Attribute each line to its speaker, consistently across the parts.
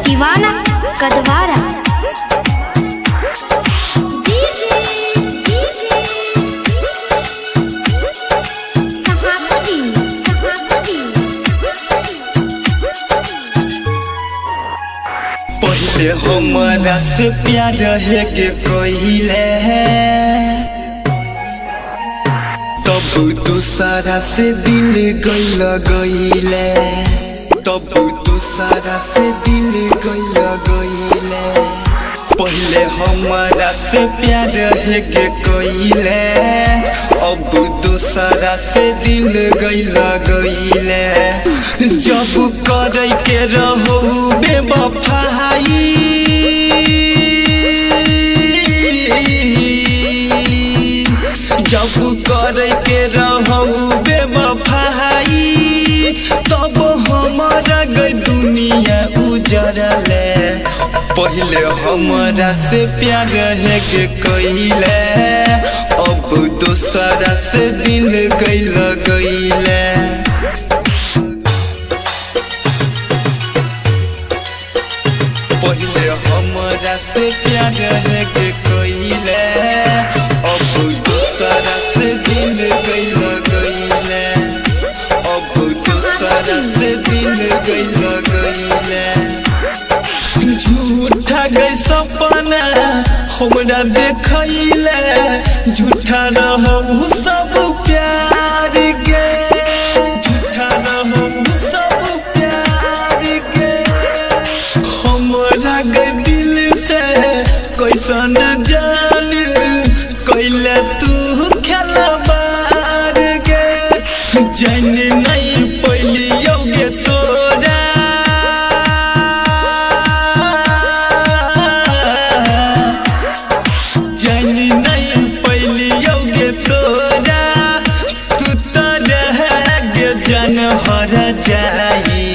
Speaker 1: दीवाना कदवारा।
Speaker 2: पहले हमरा से प्यार है के कहिले, तब दूसरा से दिल गइल गइले, तब दूसरा से दिल गइल गइले। पहले हमरा से प्यार है के कहिले, अब दूसरा से दिल गइल गइले। जब करे के रहो बेवफाई, जब करे के रहो बेवफाई, तब हमारा गई दुनिया उजरले। पहले हमरा से प्यार है के कइले, अब दूसरा से दिल गइल गइले। पहले हमरा से प्यार है के कइले, अब दूसरा से दिल गइल गइले, अब दूसरा से दिल गइल गइले। झूठा गई सपना हमरा देखैले, झूठा रहू सब प्यार के, झूठा रहू सब प्यार के। हमरा गई दिल से कैसन जान कैले तू खेलबार के, जान नहीं पैलियोगे तोरा। जान नहीं पैलियोगे तोरा, तू तो रह गे जान हर जाई।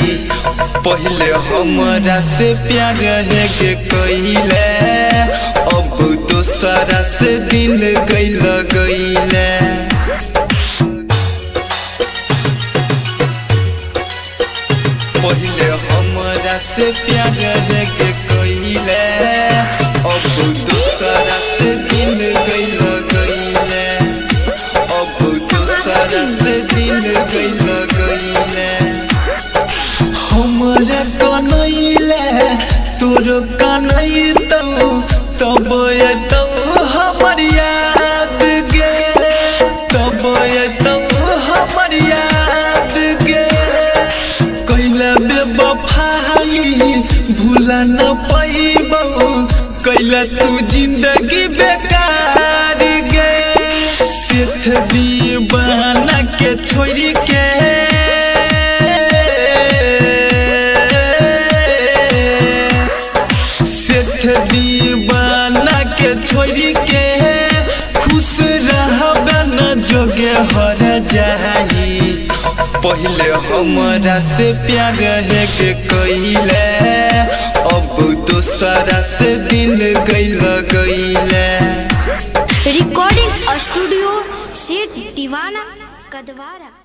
Speaker 2: पहले हमरा से प्यार है के कइले, अब दूसरा से दिल गइल गइले। पहले हमरा से प्यार है के कइले, अब दूसरा से दिल गइल गइले, अब दूसरा से दिल गइल गइले। हमरा कनैले तोर कनैतौ, तब एतौ हमर याद गे, तब एतौ हमर याद गे। कैला बेवफाई भूला न पैबौ, कैला तू जिंदगी बेकार गे। सेठ दीवाना के छोड़ के, सेठ दीवाना के छोड़ के खुश रहबे न जोगे हर जाई। पहले हमरा से प्यार है के कइले, अब दूसरा से दिल गइल गइले।
Speaker 1: रिकॉर्डिंग स्टूडियो सेठ दीवाना कदवारा।